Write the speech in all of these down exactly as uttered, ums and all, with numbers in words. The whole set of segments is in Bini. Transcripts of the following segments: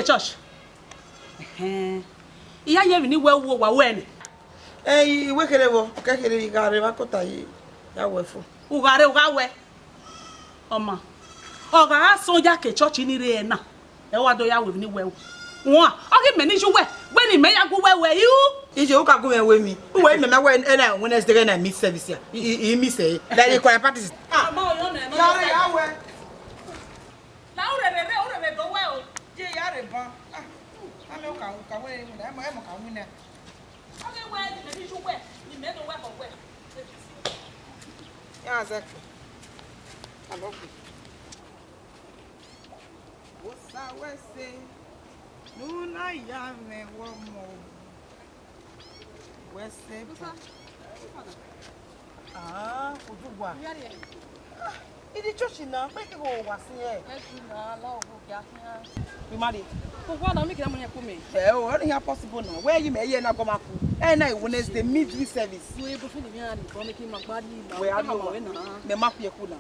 Church. Ẹhẹn. I ya ye emwi ne I wẹ, u wa wẹ nẹ. Ẹ, I wẹ kherhe vbọ, ọ kẹ kherhe I gha rre vbe akota yi, ya wẹ fo. U gha rre, u gha wẹ. Ọ ma, ọ gha sọn ya ke church ni rre na, ẹ wa do ya wẹ emwi ne I wẹ o. Wan, ọ ghi mẹ ne I yu wẹ, wẹ ne imẹ ya gu wẹ wẹ, iu. Iye, u ka gu mwẹ wẹ emwi. U wẹ imẹ ma wẹ ena Wednesday ghẹ na I miss service ya. I, I, I miss ẹre. Like choir practice. Ah. Ama oyọ nẹ, ma ya rre, ya wẹ. La u rherhe rre, u rherhe do wẹ o. Ye ya rre ban. Ah, amẹ u ka, u ka wẹ, ẹ mọ, ẹ mọ ka winna. Ọ ghi wẹ ne imẹ ne I yu wẹ, ne imẹ do wẹ khọ wẹ. Ya zẹ kpẹ. Alọ gbe. Osa wẹ sẹ, ne u na ya mwẹ wẹ ọmọ. Wẹ sẹ. Ah, Oduwa. Ah, I rre church na, kpe ke wo wa sin ẹre. Ẹ ju na, la owo kia khian. Vbe ma rrie. Owa na, mi kira mu yan ku mẹ. Ẹ o, ọ ni hia possible na. Wẹ yi mẹ ye na gọmwa ku. Ẹ na Wednesday midweek service. Wẹ boyfriend mi a ni bọ mi ki ma gba ni na. Wẹ a ri owa. Mẹ ma fi ẹku na.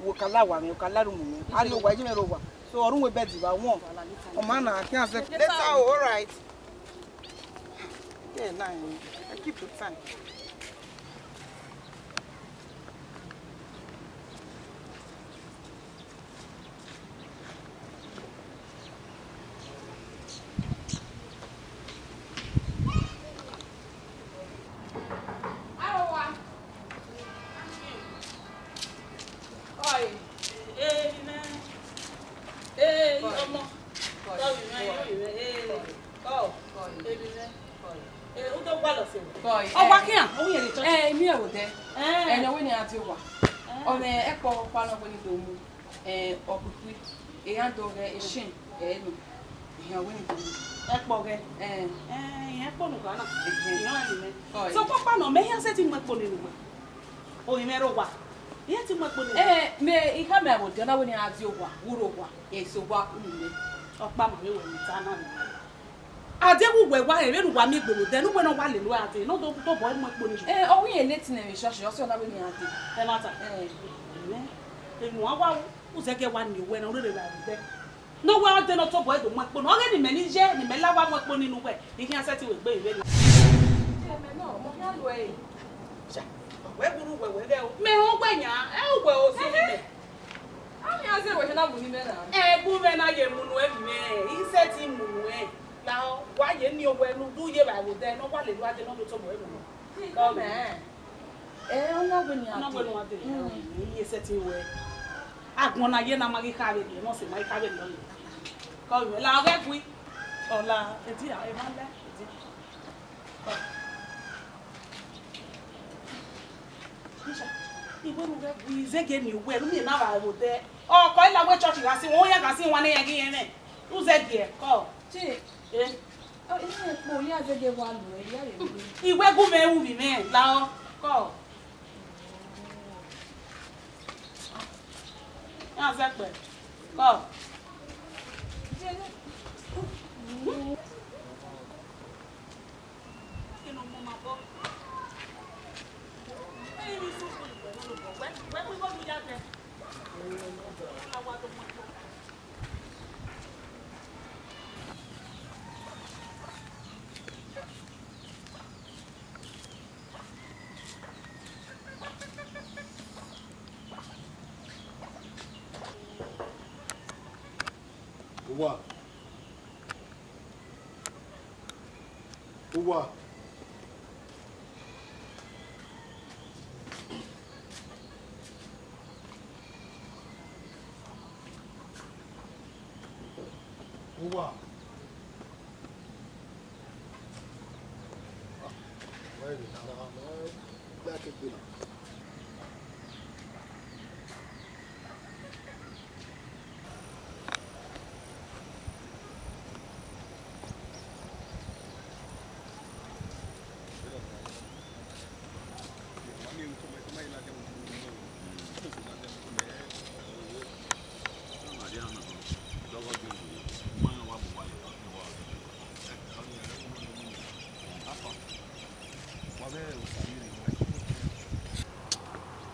Wo ka la wa mẹ, wo ka la ru mu mẹ. A ri owa, ye mẹ ro wa. So, ọrun we bed wa won. Ọ ma na, I can't say. Later, oh, all right. Yeah, nice. I keep the time. Oi, eh, ni mẹ. Eh, ọmọ. Sorry, man, sorry, man. Eh, oh, eh, ni mẹ. Eh, u do gualọ sẹ. Ọ wa kian, ọ wu yẹn le church. Eh, mi ẹ wo dẹ. Eh. Ẹnẹ wẹ ne a ti owa. Eh. Ọ mwẹ ẹkpo ọkpa nọ wẹ ni do mu. Eh, ọkpikpui. Ehan do ghẹ, eshin, ẹ nọ. Ehan wẹ ni do mu. Ẹkpo ghẹ. Eh. Eh, ẹkpo nu gha na. Eh. Ehan ni mẹ. Oi. So, papa nọ, mẹ hia sẹtin mu ẹkpo nene uwa. Orinmwẹ rre owa. Iran ti mu ẹkpo nene. Eh, mẹ, I khama ẹvbo dia na wẹ ne a di owa, wu rre owa, eso owa unu mẹ. Ọkpa ma vbe wẹ ne I ta na nẹ. A deghẹ uwẹ wa rẹn vbene uwa miẹn egbe vbe odẹ ne uwẹ ne ọ wa lele uẹ a dee, ne ọ do tobọ mu ẹkpo ni. Eh, ọ wẹ irẹn leti nẹ vbe church, ọ sẹ ọna wẹ ne iran dee. Ẹmwata. Eh. Ẹmwẹ, emwi uwa wa ru, u zẹgiẹ wa ni owẹ na, u rherhe vbe odẹ. Ne ọ wẹ ọ dee ne ọ tobọ do mu ẹkpo na, ọ ghe ne imẹ ni ye, ne imẹ la wa mu ẹkpo ni ne uwẹ, I khian sẹtin wẹ egbe vbe vbene. Ẹmwẹ nọ, ọmọ khian lu ẹre. Wẹ gburhu uwẹ wẹ ghẹ o. Mẹ họn uwẹ yan, ẹ uwẹ o si mẹ. Ami a zẹ wẹ na mu ni mẹ na. Ẹ bu mẹ na ye mu nuẹ mẹ, I sẹtin mu nuẹ. La wa ye ni owẹ ne u du ye vbe odẹ ne ọ wa lele uẹ a dee ne ọ do tobọ ẹre mu. Kọ mẹ. Ẹ, ọ na wẹ ne iran dee. Ọ na wẹ ne iran dee. Mm. Iye sẹtin wẹ. Agbọn na ye na ma ghi kha vberriọ, ne ọ sẹ ma ghi kha vberriọ. Kọ mẹ, la ọ ghẹ gui. Ọ la, edi a, emwa lẹ, edi. Kọ. Isha, I wẹ ne u ghẹ gui, zẹgiẹ ne u wẹ, ne u miẹn na vbe odẹ. Ọ, kọ, I la wẹ church gha si, wọn ya gha si wan ne irẹn ghi rẹn mwẹ. U zẹgiẹ, kọ. Chi. Eh. Ọ, I miẹn kpo, ya zẹgiẹ wa lu ẹ, ya rẹ gui. I wẹ gu mẹ ru vbe mwẹ, la ọ, kọ. Ya zẹ kpẹ, kọ. Uwa. Uwa. Uwa.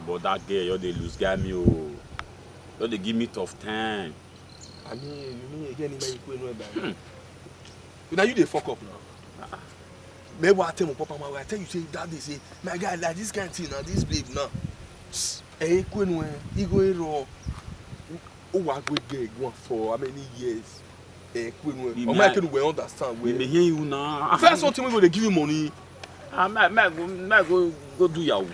But that girl, you dey lose guy me o. You dey give me tough time. I mean, you mean again, you make you no buy. Now you dey fuck up now. Me wa tell my papa, my I tell you say that day say my guy like this kind thing now, this babe now. Eh, kwenu eh, he go wrong. O wa go get one for how many years? Eh, kwenu eh. Ọ ma kenu we understand we. Me hear you now. First something we go dey give you money. Ah, me, me go, me go, go do yahoo.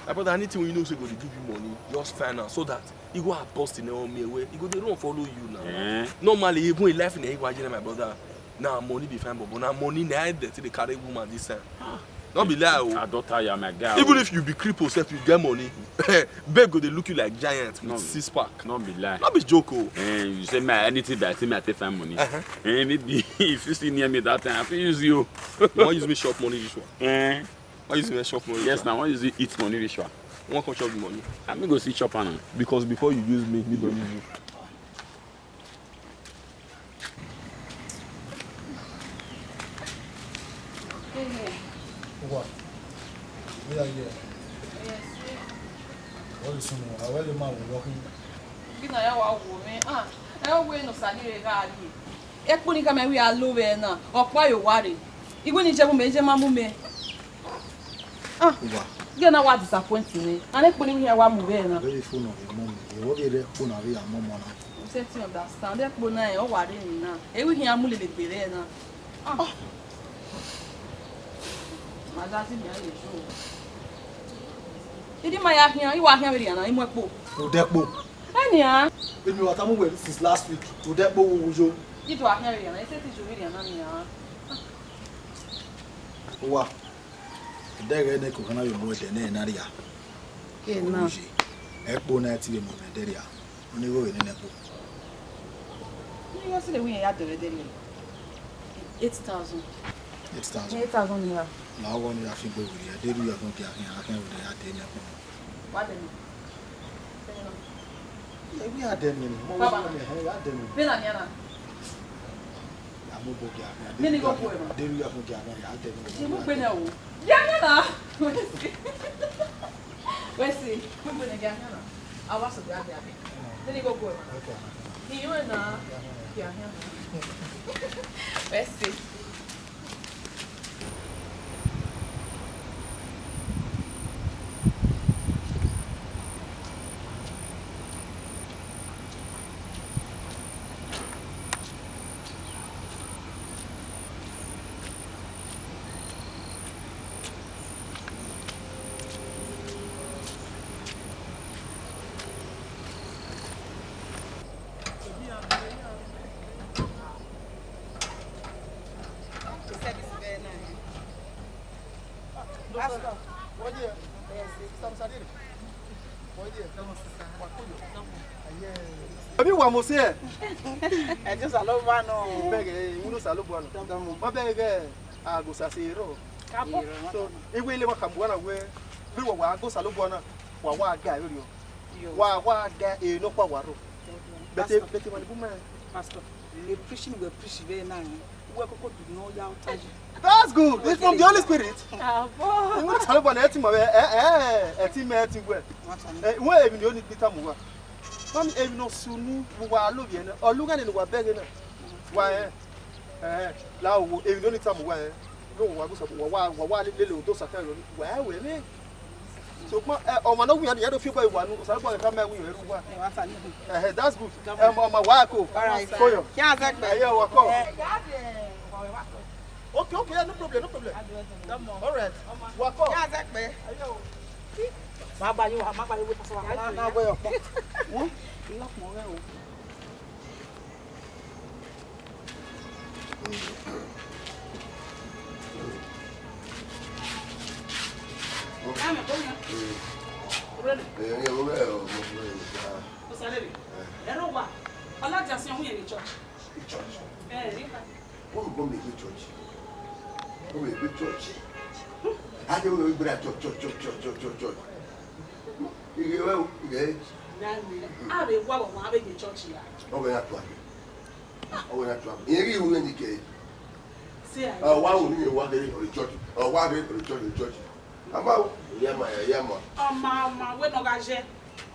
My brother, anything wey you know say go dey give you money, just find am so that e go burst in on me well. E go dey run follow you now. Eh? Normally, even in life in Ewa, my brother, na money be fine, but na money na dey take dey carry woman this time. No be lie o. I don tire, my guy. Even if you be cripple sef, you get money, babe go dey look you like giant with six pack. No be lie. No be joke o. Eh, you say me anything that thing me I take find money. Uh-huh. Eh, maybe if you see near me that time, I fit use you. You wan use me chop money this one? Eh. Why you say chop money? Yes, now why you say eat money this one? One come chop the money. I me go see chop am now. Because before you use me, me don use you. What? Where are you? What is someone? I wear the man with walking. Gina ya wa wo me. Ah, ẹ wo no sani re ga ri. Ekpo ni ka mẹ wẹ a lo vbe na, ọ kpa ye owa rre. I wẹ ne I je mu mẹ, I je ma mu mẹ. Ah, Uwa. Ghe na wa disappoint mwẹ. A na ekpo ni wẹ iran wa mu vbe na. Very phone of your mommy. You will be there phone of your mom now. You say to understand. Ekpo na, ọ wa rre ni na. E wẹ iran mu lele gbe rre na. Ah. Ma da si mi a ye so. Idi ma ya khian, I wa khian vbe rria na, I mu ekpo. Odekpo. Eni a? Emi wa tama uwẹ since last week. Odekpo wo wo yo. Ido a khian vbe rria na, I say ti yo vbe rria na ni a. Uwa. Ẹdẹghẹ ne koko na yo mu ẹdẹ nẹ na rria. Ke na. Oye. Ekpo na ti vbe mu ẹdẹ rria. Oni gho vbe nene kpo. Ni yo sile wi ya dẹrẹ dẹrẹ. Eight thousand. Eight thousand. Eight thousand naira. La wo ni a fi gbe wiri. De ru ya no dia khian, a khian wiri ya de ni kpo. Wa de ni. Ewi a de ni. Mo wa ni he ya de ni. Baba. Bena ni ana. Ya mo bo gia. Nene go ku ẹ ma. De ru ya fun gia na ya de ni. Ye mo gbe na o. Ya na na. Wẹ si, mo gbe na gia na. A wa so gia gia. Nene go ku ẹ ma. Okay. Ni yo na. Ya ya. Wẹ si. Pastor. Ebi wa mo se ẹ. Ẹ ti Osanobua nọ. Bẹghe, iwunu Osanobua nọ. Ma bẹghe agosa se rrọọ. So, iwe ile ma khama uwa na wẹẹ, vbe wa wa ga Osanobua na, wa wa ga ẹre rriọ. Wa wa ga enọkpa wa rrọọ. Bẹtẹ, bẹtẹ wa ni bu mẹ. Pastor, e preaching we preach vbe na. Uwẹ koko du ne ọ ya ọta yi. That's good. It's from the Holy Spirit. Abo. Iwunu Osanobua na ẹ ti ma vbe, ẹ, ẹ, ẹ ti mẹ, ẹ ti wẹ. Ẹ, wẹ emwi ne ọ ni gbe tama uwa. Mami, emwi ne ọ sunu vbe uwa lovbiẹ na, ọ lugha nene uwa bẹghe na. Wa ẹ, ẹ, la wo, emwi ne ọ ni tama uwa ẹ. No, wa go sa, wa, wa, wa, wa lele odo Satan ro, wa ẹ wẹ mẹ. So, ma, ẹ, ọmwa ne ọ wu iran, iran do fi obọ vbe uwa nu, Osanobua khama ẹre ru uwa. Ẹ, that's good. Ẹ, ma, ma wa ko. All right. Koyo. Kí a zẹ pẹ. Ayo, wa ko. Ẹ. Okay, okay, yeah, no problem, no problem. All right. Wa ko. Kí a zẹ pẹ. Ayo. Ma gba yo, ma gba yo, we pastor wa. Na, na, we ọkpọ. Hmm? Ilọkpọ rẹ o. Osanere, ẹrọ wa, ọladiasin ọmọ yẹn ni church. Church. Ẹ, nípa. Wọ́n kọ́ mi gbé church. Wọ́n mi gbé church. A jẹ́ wọ́n mi gbéra church, church, church, church, church, church. Ìgbé wẹ́ o, ìgbé. Nani, a bẹ wá wọ̀ wọ́n, a bẹ gbé church ya. Ọgbẹ́ yà tó àgbẹ̀. Ọgbẹ́ yà tó àgbẹ̀. Ìyẹn rí ìwúrẹ́ ní kẹ́. Ṣé àyè? Ọ wá wò ní ìwà kẹ́lẹ́ ọ̀rẹ́ church. Ọ wá kẹ́lẹ́ ọ̀rẹ́ church, ọ̀rẹ́ church. Àmọ́ o, ìyá mà, ìyá mà. Ọmọ, ọmọ, wẹ́n náà ga jẹ́.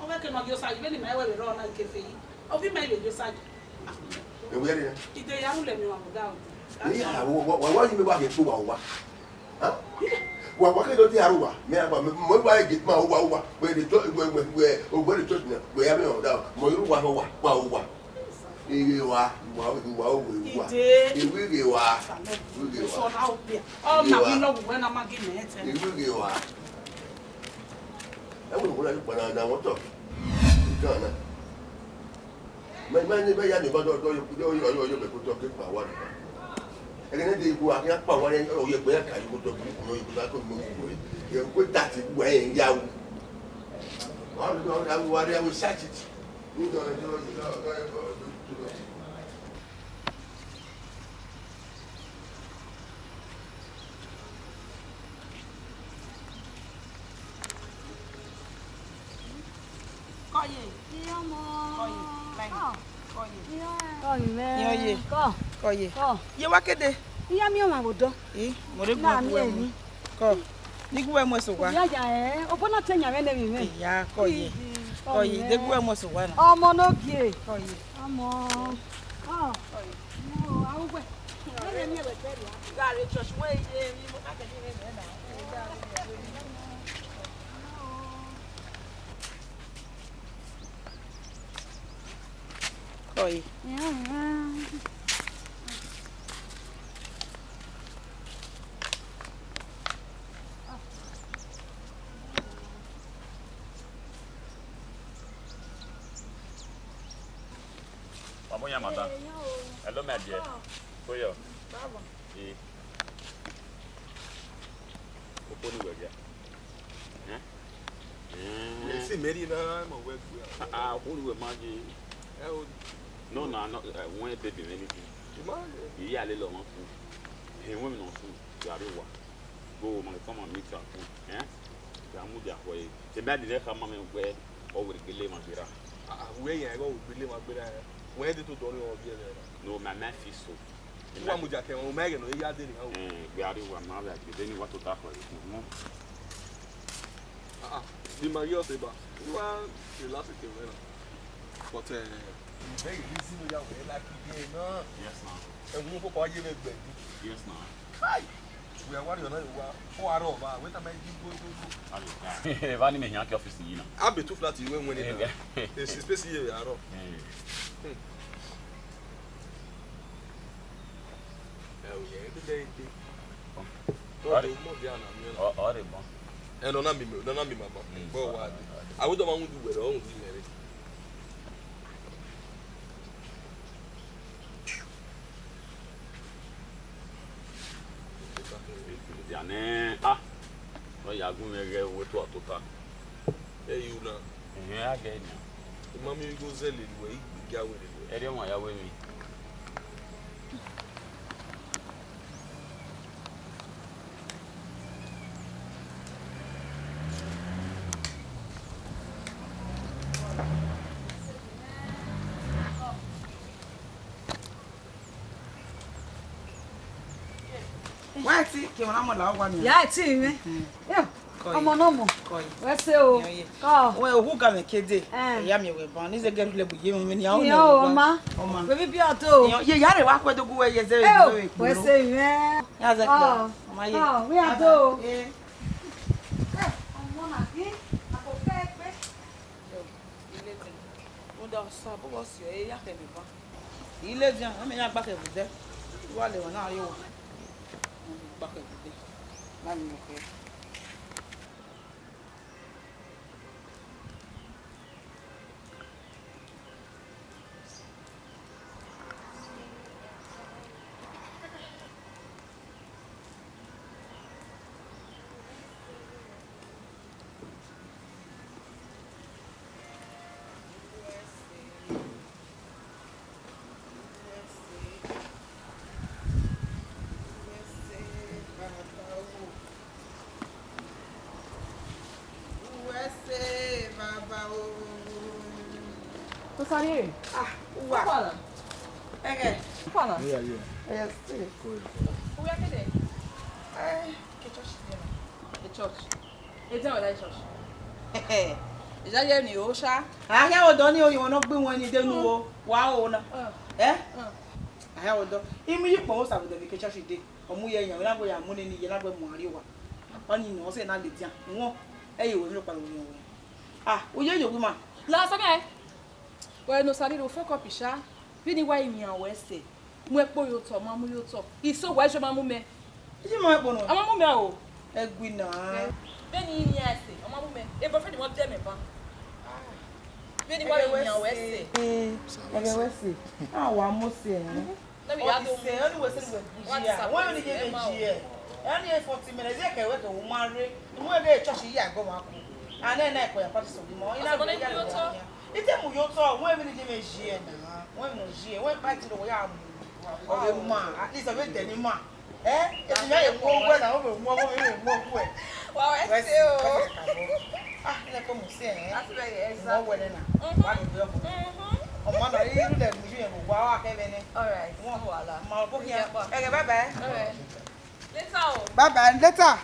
Ọ fẹ́ kẹ́ nọ gi Osayi, vbene ima ẹwẹvbe rrọọ na ikefe yi. Ovbi ima i vbe gi Osayi. Ewẹ rẹ. Ide ya rhulẹ emwi ọmwa vbe odaro. Ẹ ya, wa, wa, wa, wa, yi mẹ wa ghe kpo wa, wa. Wa, wa ke do te aro wa, mẹ a gba, mẹ, mẹ wa ghe kpo wa, wa. Wẹ de church, wẹ, wẹ, wẹ, o wẹ de church na, wẹ ya mẹ ọmwa odaro. Mẹ ru wa, wa, wa, wa. Ighe wa, wa, wa, wa, wa. Ide. Iwẹ ighe wa. Iwẹ ighe wa. Sọ na o bia. Ọ na wi lọ wẹ na ma gi mẹ tẹ. Iwẹ ighe wa. Ẹ wẹ wẹ na ju kpana na wọ tọ. Ikan na. Mẹ, mẹ, mẹ ya ni ba dọ, dọ, dọ, dọ, dọ, dọ, mẹ ko tọ ke kpa wa ni. Ẹgẹ ne de igu a, ke a kpa wa ni, ọ, ye gbe ya ka igu tọ, igu tọ, igu tọ, ko mo igu re. Ye ko ta ti igu ẹ ya wu. Wa, wa, wa, wa, wa, sa ti ti. Ni dọ, dọ, dọ, dọ, dọ, dọ, dọ. Kọye. Iyọmọ. Kọye. Line. Ọ. Kọye. Iyọmọ. Kọye mẹ. Iyọye. Kọ. Kọye. Kọ. Ye wa kede. Iya mi ọmwa vbe odọ. I, mo re gu ẹmwẹ. Kọ. Ni gu ẹmwẹ so wa. Iya ya ẹ, obọ na te yan mwẹ ne emwi mwẹ. Iya, kọye. Kọye, de gu ẹmwẹ so wa na. Ọmọ ne ogie. Kọye. Ọmọ. Ọ. Kọye. Ọ, a uwẹ. Ẹ lẹ miẹn wẹ bẹrẹ. Gha rre church wẹ ye emwi mo ka kẹ ni rre na. Kọye. Wa mu yan, madam. Hello, my dear. Koyo. Baba. Eh. Okhuo ne uwẹ gha. Eh? Eh. Esi Mary na ma wẹ gbe. Ah, ah, okhuo ne uwẹ ma ye. Eh, o. No, no, no, eh, wẹ baby mwẹ ni. Ima. Iya lele ọmwa fun. He wẹ mi nọ fun. Ya rre owa. Go, ma come and meet her fun. Eh? Ya mudia khuẹ. Te mẹ dẹ khama mwẹ wẹ ọ wẹ gele ma gbera. Ah, ah, wẹ ya ẹghẹ ọ wẹ gele ma gbera. Wẹ de to dọni ọ biẹ lẹ. No, my mind feel so. Wa mudia kẹ, o ma ẹghẹ nọ, ya dee ni, awo. Eh, gbe a rre owa ma vbe a gbe, then wa tota khuẹ. Ah, ah, the man yọ seba. Wa relax ke wẹ na. But, eh, very easy no ya wẹ like again na. Yes, ma. Ẹwun koko a ye vbe gbẹdẹ. Yes, ma. Kai! Wẹ a wa rrie ọna ye owa, ọ wa rrọọ ọba, wẹ tama ẹre go, go, go. Evba ni mẹ hian ke ọfisi yi na. A be two flat wẹ wẹn na. Eh, eh. Esi space ye vbe arọ. Eh. Hmm. Ẹ o, yẹ, ẹ dede ete. Ọ, ọ rre, ọ, ọ rre bọ. Ẹ nọ na mi, nọ na mi ma bọ. Hmm. Bọ wa de. A wẹ dọ ma wu du wẹ, ọ wu du mẹ re. Dia nẹ, ah, ọ ya gu mwẹ ghẹ wẹ tuẹ tota. Ẹ i ru na. Ẹhẹn, a gẹ nian. I ma miẹn igho zẹ lele uẹ, I gbe gia wẹ lele uẹ. Ẹrriọ ọmwa ya wẹ emwi. Wa ti ke wọn na mọ la owa ni. Ya ti mwẹ. Hmm. Yo, kọye. Ọmọ ne ọmọ. Kọye. Wẹ se o. Yan ye. Kọ. Wẹ ohu ga mẹ kede. Eh. Ya mi wẹ ban. Ni ze gẹrẹ lẹ bu ye mi ni a o. Yo, ọma. Ọma. Wẹ bi bi ọto. Yo, ye ya rre wa kue dogu wẹ ye ze. Eh, wẹ se mwẹ. Ya ze kpa. Ọma ye. Ọ, wẹ a do. Eh. Eh, ọmọ na ghi. Ako fẹ gbe. Yo, ile te. Mo da sa bo bo si e ya ke mi ban. Iledian, ẹmẹ ya gba kẹ vbe odẹ. Wa lẹ wa na rrie owa. Gba kẹ vbe odẹ. Na mi mọ kẹ. Tó sáré rè. Ah, uwa. Ó pààlà. Ẹgẹ. Ó pààlà. Yeah, yeah. Ẹyẹ sí. Cool, cool. Ó yá kéde. Ẹ, ke church dẹ na. Ke church. E dẹ wẹ la church. Ìjà yẹ ni o ṣá. A hia odọ ni oyin wọn gbin wọn ni denu o. Wa o na. Ah. Eh? A ya wẹ dọ. Imu yi kpọnmwẹ Osa vbe odẹ vbe ke church de. Ọ mu ye yan, na gbe ya mu nene ye, na gbe mu arrie owa. Ọni nọ, ọ sẹ na ladian. Wọ, ẹ ye wẹ mi kpa wẹ yan wẹ. Ah, u ye yo wi ma. La sẹ mẹ. Wẹ ne Osa rhirhi fuck up sha. Vbene I wa rinmwian ruẹ sẹ, mu ẹkpo ye otọ, ma mu ye otọ. Iso wẹ jọ ma mu mẹ. Iye ma ẹkpo nọ. A ma mu mẹ o. Ẹgui na. Vbene I rinmwian sẹ, ọ ma mu mẹ. E boyfriend mẹ ọ biẹ mẹ ban. Vbene I wa rinmwian ruẹ sẹ. Ẹghẹ wẹ sẹ. A wa mu sẹ. Ọni sẹ, ọni wẹ sẹ ne wẹ gbe iye a. Wẹ ni ye vbe iye. Ẹni e forty minutes, ye kẹ wẹ kẹ wo ma rre. Mu ẹghẹ church yi agbọn wa ku. A nẹ na ẹkọ ya practice ogi ma. I na mu ye otọ. I te mu ye otọ, wẹ vbene I ye mwẹ iye na. Wẹ mu iye, wẹ pa ti ro ya mu. Ọ vbe ma, at least ọ vbe dẹ ne ima. Eh, esi mẹ ye mu wẹ na, ọ vbe mu, ọ vbe mu wẹ. Wa wẹ sẹ o. Ah, ilẹ ko mu sẹ, eh. That's very exactly. Wẹ na. Wa ni be ọmọ. Ọmọ na, I ru lẹ mu iye vbe wa, wa kẹ vbe nẹ. All right. Wọ. No wahala. Ma ọ bo khian. Ẹghẹ, bye bye. All right. Later o. Bye bye, later.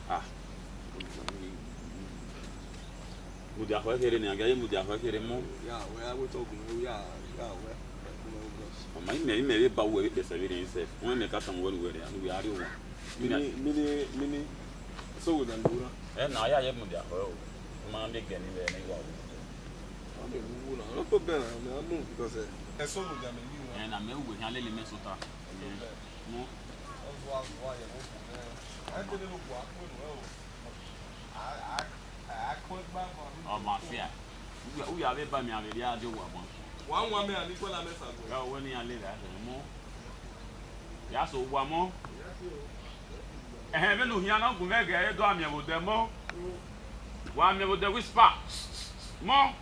Ah. Mudia khọe kherhe nian, a gia ye mudia khọe kherhe mọ. Ya, wẹ a wẹ tọ gun, ya, ya, wẹ. Ọ ma, imẹ, imẹ vbe ba uwẹ vbe kpẹsẹ vberriọ sef. Wẹ mẹ ka tama uwẹ ne uwẹ rre, ne uwẹ a rrie owa. Mini, mini, mini. So we dan do na. Ẹ na, a ya ye mudia khọe o. Ma de gẹ ni vbe ne wa o. Ma de wu na. No problem, I mean, I move because, eh, ẹ so mudia mẹ yi wa. Ẹ na, mẹ uwẹ khian lele mẹ sota. No problem. No. Ọ zua, zua ye, no problem. Ẹ te ne lo gua kpe nu ẹ o. Ọ ma fia. Uya, uya vbe ba mi avbe rria de owa mọ. Wa wan mẹ a ni kọla mẹ sa gbe. Ya wẹ ne iran lele a sẹ mọ. Ya so owa mọ. Ẹhẹn, vbene u khian na gun mwẹ ghe, ẹ do a miẹn vbe odẹ mọ. Wa miẹn vbe odẹ whisper. Mọ.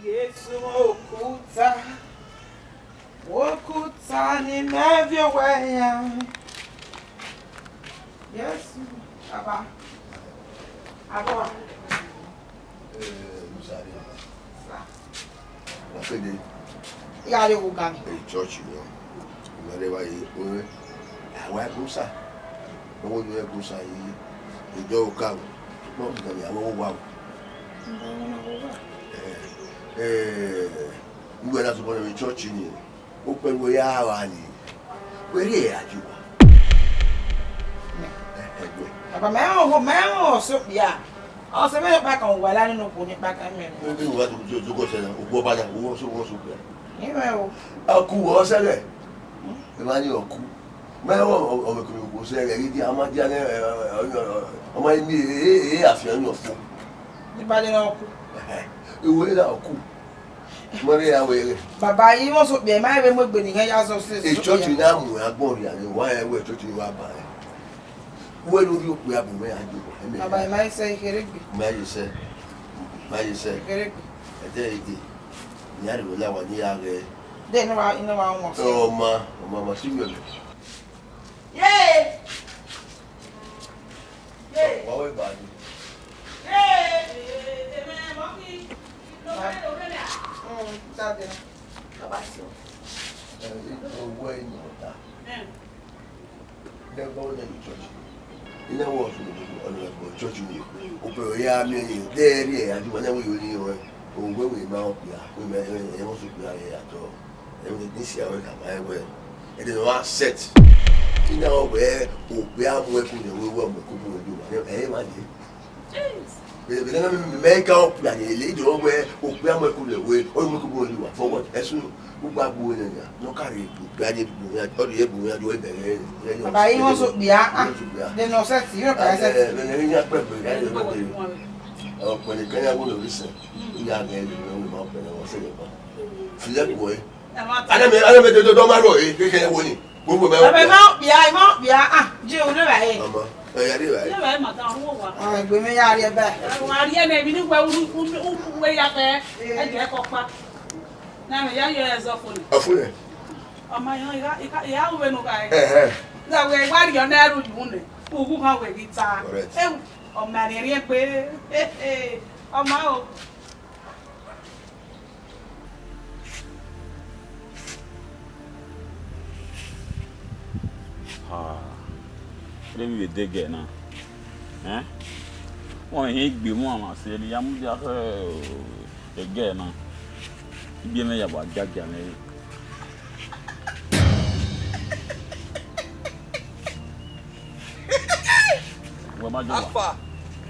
Jesu, okuta, okuta ni mẹ viọ owẹ yan. Jesu, Baba, Baba. Eh, Musare. Sir. Wa kede. Ya re wo ga mi. Eh, church yo. Ìmọ̀lẹ́ wa yìí, ó rẹ́. Àwa ẹ̀kọ́ sà. Owó yóò ẹ̀kọ́ sà yìí. Ìjọ ò ká o. Ṣùgbọ́n ìgbà ni àwọn owó wà o. Ǹjẹ́ wọn náà wọ́n wà? Ẹ ẹ ìwé láti bọ́ lórí chọ́ọ̀chì ni. Ó pẹ̀lú oyá ara ni. Pẹ̀lú ẹ̀ àjò wa. Ẹ ẹ gbẹ. Bàbá mẹ́rin ò mẹ́rin ò sókè à. Ọsẹ mẹ́rin pa kan wà lánàá kò ní pa kan mẹ́rin. Ó ní ìwà tó tó tó kọ́ sẹ́yìn, òkú ọba náà, owó sọ, owó sọ pé. Ìwé o. Ọkù ọsẹ rẹ̀. Ẹ máa ní ọkù. Mẹ́wọ́ ọmọkùnrin kò sẹ́ ẹ̀rẹ́ yìí di amájá ní ọmọ yìí ní èé àfihàn ní ọ̀fọ̀. Nípa ní ọkù. Ìwé là ọkù. Mọ́rí àwẹ̀ rẹ̀. Bàbá yìí wọ́n sọ pé ẹ máa ń rẹ mọ́ gbè nìyẹn yá sọ sí. Ìjọ́jú náà mú agbọ́n rí àná wá ẹ̀wọ̀ ìjọ́jú wa bá ẹ̀. Wọ́n lórí òpè àbùmẹ́ àjò wà. Bàbá ẹ máa ń sẹ́ ìkéré gbè. Máa yẹ sẹ́. Máa yẹ sẹ́. Ìkéré gbè. Ẹ̀jẹ̀ èdè. Ní àdìgbò láwa ní ààrẹ. Dé inú wa, inú wa wọn. Ọmọ, ọmọ, ọmọ sí mi ọ̀lẹ̀. Yéè! Yéè! Wọ́n wẹ̀ bá a dé. Yéè! Èmi ẹ̀ mọ́ kí ló fẹ́ ló fẹ́ lẹ́ à? Mm, jáde. Bàbá sí o. Ẹ, owó ẹ̀yìn ọ̀tá. Ẹ. Dẹ́gbọ́n ó lẹ́nu church. Iná wọ̀ ọ̀sùn ọ̀nà ẹ̀gbọ́n church ni. Òpè ọ̀yá mi ẹ̀yìn. Dẹ́ẹ̀rí ẹ̀, àdúgbò náà wọ̀ yóò ní ìwọ̀n. Òun wẹ̀wẹ̀ máa ń pè á. Wọ́n mẹ, ẹ, ẹ, wọ́n sọ pé ayẹ yàtọ̀. Ẹ, wọ́n ní sí àwọn ìkàmá ẹ wẹ̀. Ẹ dẹ̀ wá set. Iná ọ̀wẹ́ òpè á mú ẹkún yẹn wéwọ́ ọmọ ẹkún fún ojú wa. Ẹ, ẹ má dé. Jeez. Bẹ̀rẹ̀ bẹ̀rẹ̀ náà mẹ ká òpè àyè lè jọ wẹ òpè á mú ẹkún yẹn wé. Ó mú ẹkún fún ojú wa. For what? Ẹ sún gbogbo agbo yẹn nìyà. Wọ́n kárí òpè ayé gbogbo yẹn. Ọdún yẹn gbogbo yẹn jọ ìbẹ̀rẹ̀ yẹn. Bàbá yìí wọ́n sọ pé á, á. Wọ́n sọ pé á. Dènà ọ̀sẹ̀ tí yóò bẹ̀rẹ̀ sẹ́sì. Ẹ, ẹ, ẹ, ẹ, ẹ, ọ̀pẹ̀lẹ̀ kan yà wọ́n lórí sẹ̀. Ìyá mi ẹ̀ lè wọ́n wọ́n ọ̀pẹ̀lẹ̀ wọ́n sẹ̀lẹ̀ pa. Filẹ̀ kù wọ́n yìí. Ana mi, ana mi dodo dọ ma ro e, ke ke wo ni. Gbogbo mẹ. Baba, ẹ má bia, ẹ má bia. Ah, je o le ra e. Ọmọ. Ẹ ya rri evbare. Ẹ, madam, wo wa. Ọ, egbe mwẹ ya rrie ba. Wa rrie ne emwi ne uwẹ, u, u, u, uwẹ ya fẹ. Ẹ jẹ kọ kpa. Na mẹ ya ye ẹzọ fo nẹ. Ọfumwẹ. Ọ ma yan, I gha, I gha, I gha ru vbene u gha re. Ẹhẹn. Ighẹ wẹ I wa rhie ọna ru yu nẹ, u ghu ghan wẹ ghi ta. Correct. Ewu, ọ ma rhiẹnrhiẹn egbe. Ọ ma o. Ah, rhie emwi vbe dẹ gẹ na. Ẹn? Wọn hin gbe mu amwa sẹ ne I ya mudia khẹ egẹ na. Ibiẹmwẹ ya wa giagia mwẹ re. Wẹ ma jọ wa. Afa.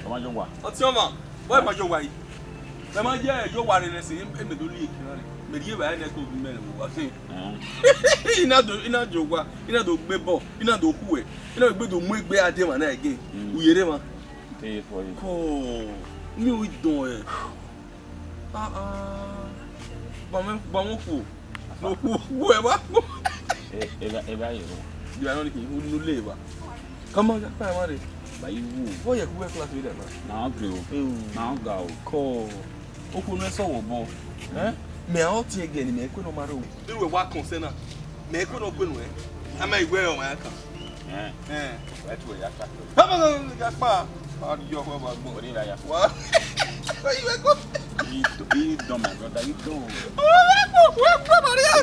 Wẹ ma jọ wa. Ọtiọnmwa, wẹ ma jọ wa yi. Wẹ ma jẹ jọ wa rẹ nẹ sẹ, e mẹ do li ekẹn na rre. Mẹ rhie evbare nẹ ko mẹ rẹ wa sẹ. Ẹn. I na do, I na jọ wa, I na do gbe bọ, I na do khuẹ, I na gbe do mu egbe a de emwa na ẹgẹ. Mm. U yerre emwa. Te ye fọ ye. Ko, mi wi dọn ẹ. Ah, ah. Ba mwẹ, ba mwẹ okhuo. No okhuo, okhuo ẹ wa. E, e ba, e ba ye ro. Di anọ ni ki unu le ba. Come on, ya pa wa re. Ba yi wu. Wo ye ku class leader na. Na gbe o. Ewu. Na ga o. Ko. Okhuo ne sọ wọ bọ. Eh? Mẹ a ọ tie gẹ ne mẹ kue ne ọ ma rre o. Iru wa concern na. Mẹ kue ne ọ kue nuẹn. A ma iwe ọmwa ya kan. Eh. Eh. Wẹ tu ya ta. Come on, ya pa. Wa di ọkọ ba gbọn. Ori ra ya. Wa. Iwe ko. He, he done, my brother, he done.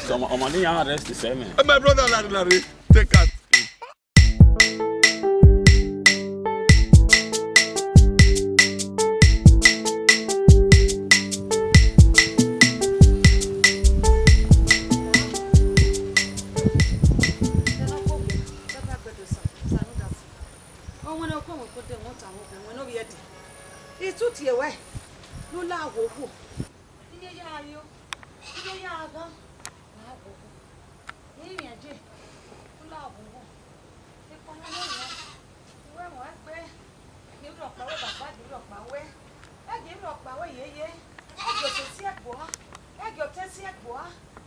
Ọmọ, ọmọ ni ya arrest the same. My brother, Larry, Larry, take out. Ọwẹn ne ọ kọ mwẹ kode, wẹ ọta mwẹ, wẹ ne ovbi ẹdẹ. I tu tie wẹ ne u la wo okhuo. Iye ya yo, iye ya ghan, wa wo okhuo. Ivbian je, u la wo okhuo. Ekpa na ne ọ yan, uwẹ mwẹ gbe, gie rhọkpa wẹ baba, gie rhọkpa wẹ. Ẹ gie rhọkpa wẹ yeye, ẹ gie otọ si ẹgbua, ẹ gie otọ si ẹgbua,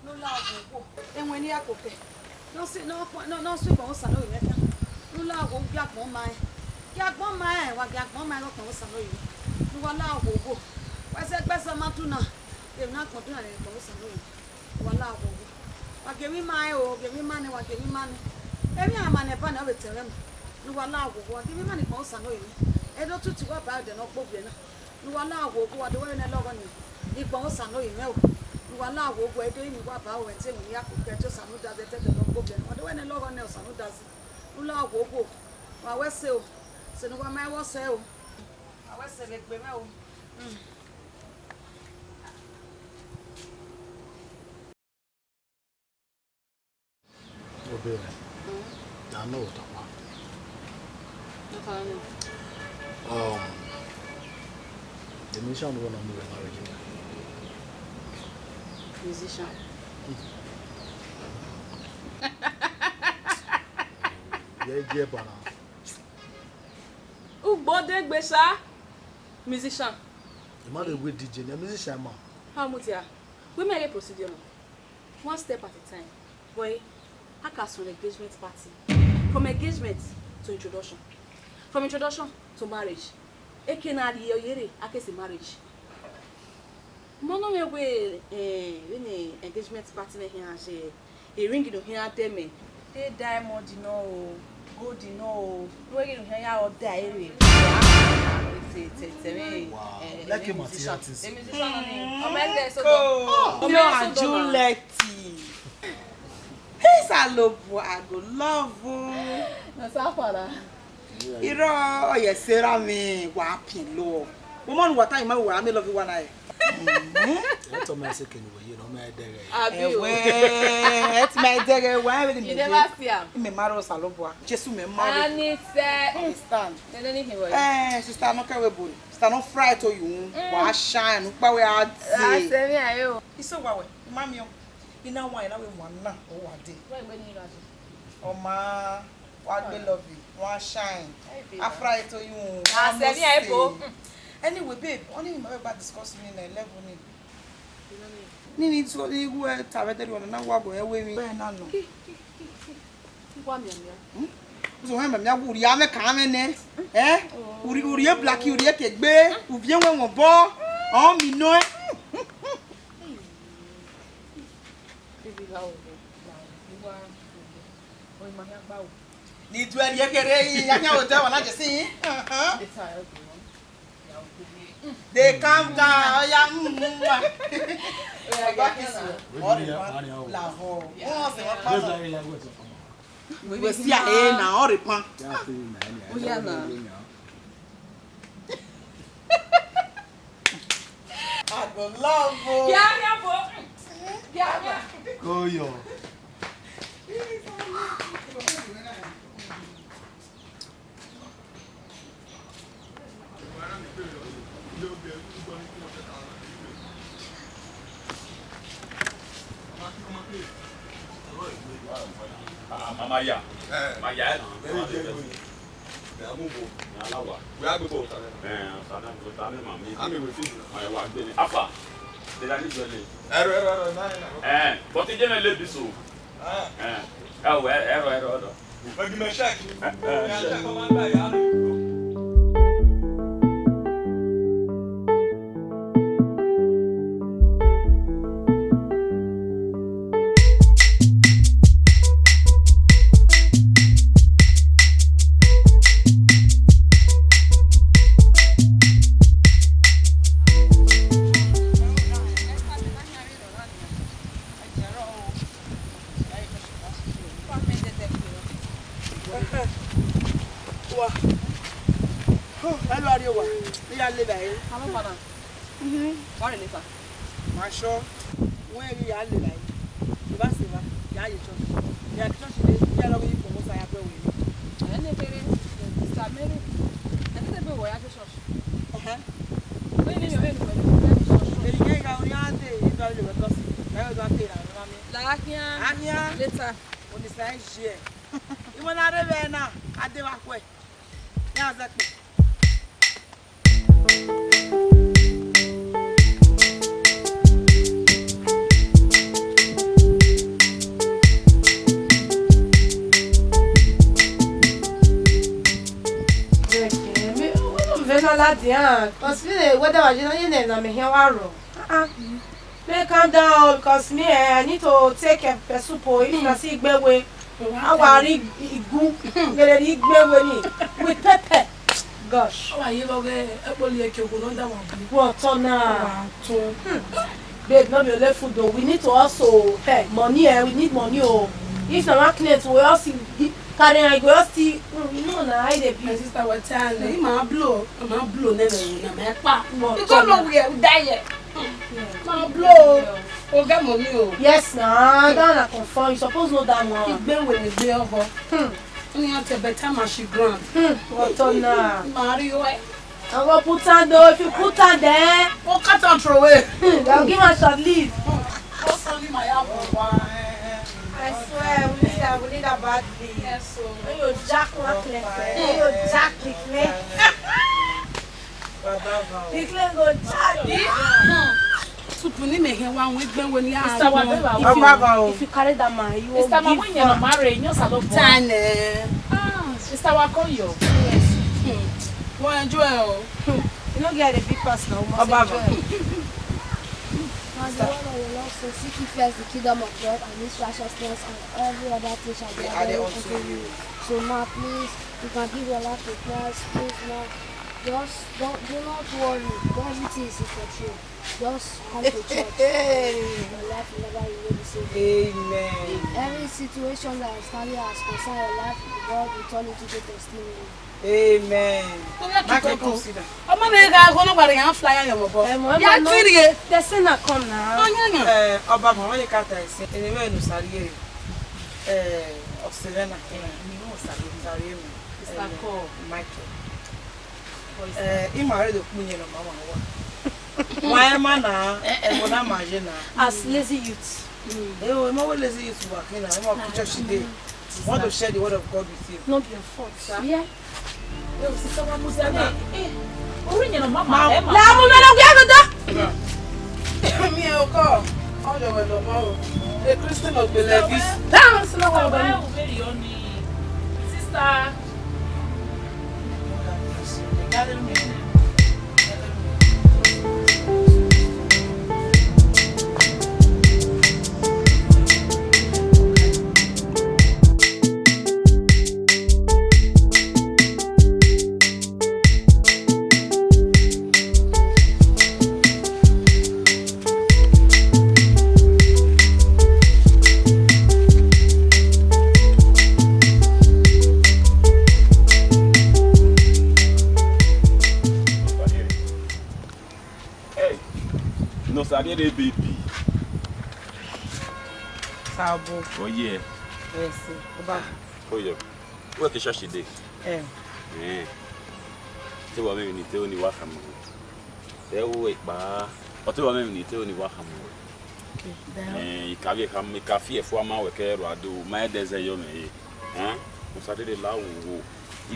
ne u la wo okhuo. Ẹwẹn ne I ya koko, ne ọ si, ne ọ kpa, ne ọ, ne ọ su ikpọnmwẹ Osanuyi mwẹ khian, ne u la wo gie agbọn ma rẹn, gie agbọn ma rẹn, wa gie agbọn ma rẹn, ikpọnmwẹ Osanuyi mwẹ, ne uwa la wo okhuo. Wa zẹ ẹgbẹe zẹ ma duna, emwi ne agbọn duna rẹn ikpọnmwẹ Osanuyi mwẹ. Wa la wo okhuo. Wa gie emwi ma rẹn o, gie emwi ma nẹ, wa gie emwi ma nẹ. Emwi a ma nẹ ba nẹ, ọ vbe tẹ mwẹ ma. Ne uwa la wo okhuo, wa gie emwi ma nẹ ikpọnmwẹ Osanuyi mwẹ. Ẹ do tutu wa ba ẹdẹ ne ọ gbe ovbi ẹre na. Ne uwa la wo okhuo, wa do wẹ ne lọghọ nẹ ikpọnmwẹ Osanuyi mwẹ o. Ne uwa la wo okhuo, ẹ do yin wa ba ruẹ te emwi ne I ya koko, te Osanudazi, te ẹdẹ ne ọ gbe ovbi ẹre na. Wa do wẹ ne lọghọ nẹ Osanudazi. Ne u la wo okhuo, wa wẹ ẹse o. Sẹ ne uwa ma ẹvbo sẹ o. Wa wẹ ẹse vbe egbe mwẹ o. Mm. Obere, na nọ otọ kpa. Nọ kpa nọ. Um, the musician who wanna move a marriage. Musician. Yeah, yeah, but now. Ugbo de gbe sa, musician. The man dey wait D J, na musician man. How much ya? We make a procedure now. One step at a time. Boy, a ka sunu engagement party. From engagement to introduction. From introduction to marriage. Eke na rhie ye rre, a ke sẹ marriage. Mẹ nọ mwẹ wẹ, eh, vbene engagement party ne khian zẹ, ring ne ọ khian dẹ mẹ. Te diamond nọ o, gold nọ o, ne uwẹ ghi ne ọ khian ya rọ da ẹre. Te, te, te, me, wow. Eh, like a material thing. A musician nọ ni. Ọ mẹ lẹ so dọ. Romeo and Juliet. Hey, Osanobua, I go love you. Na sa fara. Irọ, ọ ye sẹ ra mwẹ, wa pian love. Woman, what time I will, I may love you one eye. Ẹ tọ mẹ sẹ kene wẹ ye nọ mẹ dẹghẹ. Abi o. Ẹwẹ, ẹ ti mẹ dẹghẹ, wa ẹ vbe ni. You never see am. Mẹ ma rọ Osanobua. Jesu mẹ ma rọ. Anise. Understand? Nene ni hin wẹ. Eh, sister, no kẹ wẹ bun. Sister, no fright to you. Mm. Wa shine, no pa wẹ a. A se mi ayo. Iso wa wẹ, ma mi o. I na wa, I na wẹ wa na, o wa de. Wẹ gbe ni ra. Ọ ma. Wa gbe love, wa shine. Hey, babe. Afra eto yu. Ah, se mi e bo. Anyway, babe, only my baby discuss me na eleven ni. Ni ni so ni gu e ta me de ru na wa go e we mi. Be na no. Ki, ki, ki, ki. Ngwa mi mi. Hmm? Zọ hẹn mẹ, mẹ wu rhie amẹ kan mwẹ nẹ. Eh? Urhi, urhi e black, urhi e ke gbe, uvie wẹn wẹn obọ, ọ mi nọ. Ni duẹ rhie kherhe yi, ya khian odẹ wa na je sin. They calm down. Oya, mm, mm, ah. Oya, gba kiss you. Ọrẹ pa. Lahọ. Wọ́n sẹ wọ́n pa. Wẹ si a e na, ọrẹ pa. Oya na. I go love you. Bia, bia, bo. Bia, bia. Go yo. Ah, mama ya. Eh. Ma ya ẹ na. Very good. Ya mu bo. Ya la wa. We are good. Eh, sana, sana, mami. Ami we fit. Ma ya wa gbe ni. Afa. Te da ni jọ le. Ẹrọ, ẹrọ, ẹrọ, na, na. Eh, but ije me le biso. Ah. Eh, ẹ wẹ, ẹrọ, ẹrọ, ẹrọ. Mẹ gi mẹ check. Eh, eh, ya check ọmọ gba ya. Wa. Ẹ lọ rrie owa. Iran le vbe ẹre. Amọfana. Mhm. Wa rhe leta. Ma sure. Wẹ ghi ya le vbe ẹre. Eva sẹ eva, ya ye church. Ya church de, ya lọ ghi kpọnmwẹ Osa ya bu ẹre wẹ. Ẹ ne kherhe, Sister Mary. Ẹ ne te gbe wẹ ya church. Ẹhẹn. Wẹ ne yọ vbe ne wẹ ya church. Eri kẹ gha, ọ ya de, eva vbe wẹ tọ si. Ẹ gha te ra, ra mi. La khian. A khian. Later. Oni sa je. Imọ na rre vbe na, a de vbe akhuẹ. Ya zẹ kpe. Vbe na ladian, cause vbe wẹdẹ wa ye na, ye nẹ na mẹ hian wa rrọọ. Ah, ah. Me calm down o, because me, eh, I need to take a pepper soup o, if na si igbe we. A wa rri igu, gele rri igbe we ni, with pepper. Gosh. Ọ wa ye vbe ọghe ẹkpo li ẹki okhuo ne ọ da wa bu. Wọ tọ na. Ọ wa tọ. Hmm. Babe, no be only food o. We need to also, eh, money, eh, we need money o. If na one client, we also gi-, carry am, we go still, mm, you know na how e dey be. My sister, what time? Ima blow, ima blow nene na, ma kpa. Wọ tọ na. Because no we are die. Ma blow o, o get money o. Yes na, that na confirm. You suppose know that one. Igbe wele gbe ọghọ. Hmm. Only at a better mashy ground. Hmm. Wọ tọ na. Ma rri ue. I go put am though. If you put am there, we'll cut and throw away. Hmm. They'll give am short leave. Hmm. What's only my album? I swear, we need that, we need that badly. Yes, so. When you jack one clear, when you jack the clear. Ikle go charge. Supu ni mẹ hẹn wa wọn egbe wo ni a. Sister wa gbọn. Baba o. If you carry that man, you will give. Sister ma, when you no marry, you salo born. Tane. Ah, sister wa come yo. Yes. Hmm. Wọ́n enjoy o. Hmm. You no get a big pass now. Ọba enjoy. Now the word of the Lord says, "Seek ye first the kingdom of God and his righteousness, and every other thing shall be added unto you." So, ma, please, you can give your life to Christ, please, ma. Just don't, do not worry. God, everything is in control. Just come to church. Your life will never remain the same. Amen. Every situation that is standing as concern your life, God will turn it into testimony. Amen. Michael, come sit down. Ọmọ mi ga ọgọnọ gbara ya flyer yọ mọ bọ. Ya tiri ye. The sinner come now. Ọyanya. Eh, ọba ma, wọ́n yẹ ká ta ẹ̀sìn. Ẹni wẹ́ẹ̀ nù sáré yẹ. Eh, of Serena. Ẹni wọ́n sáré. Sáré mi. Mister Cole. Michael. Eh, ima re do kpu yẹn nọ ma wa. Wa ẹ ma na, ẹ, ẹ, mo na ma ye na. As lazy youth. Mm. Eh, oh, ẹ ma we lazy youth wa kina, ẹ ma ki church dey. Want to share the word of God with you. No be your fault, sir. Yeah. Eh, oh, sister wa Musa na. Eh, eh. Orí yẹn nọ ma ma, ẹ ma. La mo na na gbe do. Mi o ko. Ọjọ́ wẹ̀ lọ mọ́ o. A Christian of the Levis. Dance no wa ba. Sister. Adede baby. Sabo. Oh yeah. Yes, sir. Oba. Oh yeah. Wẹ ke church dey? Eh. Eh. Te wa mẹ ni te ni wa khama. Ẹ wo ekpa. Ọ te wa mẹ ni te ni wa khama. Okay, then. Eh, I ka vbe khama, I ka fi ẹfua ma wẹ ke rua do, ma ẹdẹ zẹ yọ mẹ ye. Eh? Osadede la wo wo.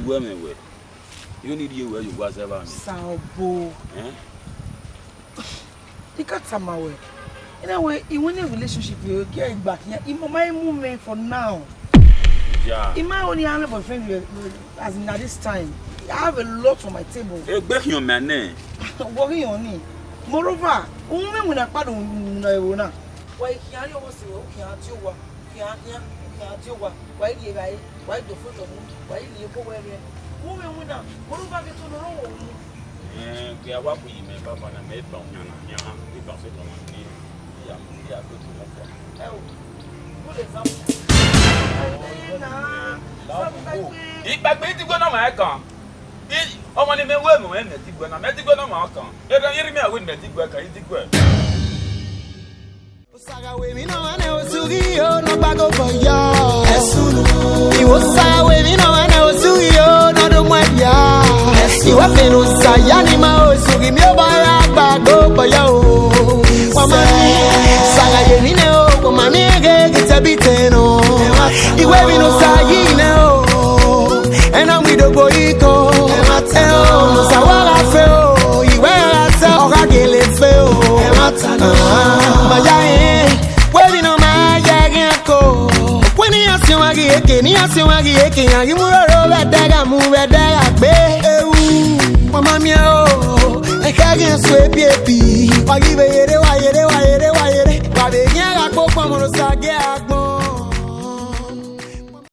Iwẹ mẹ wẹ. You need you where you was ever me. Sabo. Eh? You can't tell my way. In a way, he win a relationship with you, get it back. Yeah, he might move me for now. Yeah. He might only have a boyfriend with, with, as in at this time. I have a lot on my table. Egbe khian mẹ nẹ. Worry on me. Moreover, who me when I pardon na ewo na. Why can't you see who can't you work? Khian, khian, khian, die owa, wa i rhie evbare, wa i do foto mu, wa i rhie ebo wẹ rre. Vbe uwẹ winna, vbe unu uwa ghi tọn ne ọ rọnmwẹ unu? Ẹn, gie a wa bu iyi mẹ baba na, mẹ ban ọyan na, yan, mẹ ban foto na, mẹ ya, mẹ ya go to work. Ẹ o, good example. Ẹ na, Ikpẹkpẹ, I ti gue ne ọ ma ẹkan. I, ọmọ ni mẹ wẹ mẹ, mẹ ti gue na, mẹ ti gue ne ọ ma ẹkan. Erha, erha mẹ wẹ mẹ ti gue ẹkan, I ti gue. Osaga wẹ emwi nọ mwa nẹ, osughi yo, nọ gbago bọ ya. Iwẹ osaga wẹ emwi nọ mwa nẹ, osughi yo, nọ do mu ẹdia. Iwẹ fẹn ne osa ya ni ma, osughi miẹn obọ ya gbago bọ ya o. Wa ma ni saga ye emwi nẹ o, wa ma ni ghe ghi tẹ bi tẹ nọ. Iwẹ emwi ne osa yi nẹ o, ẹ na mu idogbo yi ko. Ẹ o, ne osa wa gha fe o, iwẹ gha ta, ọ gha gele fe o. Ah, ma ya rẹn, wẹ emwi nọ ma ya ghian ko. Wẹ ne iran siẹn wa ghi eke, ne iran siẹn wa ghi eke, iran ghi mu roro vbe ẹdẹ gha mu vbe ẹdẹ gha gbe. Eu, wa ma miẹn o, ẹ kẹ ghian so ebiebi. Wa ghi vbe yere, wa yere, wa yere, wa yere. Wa vbe ghian gha kpokpọ, ọmọ ne osa gie agbọn.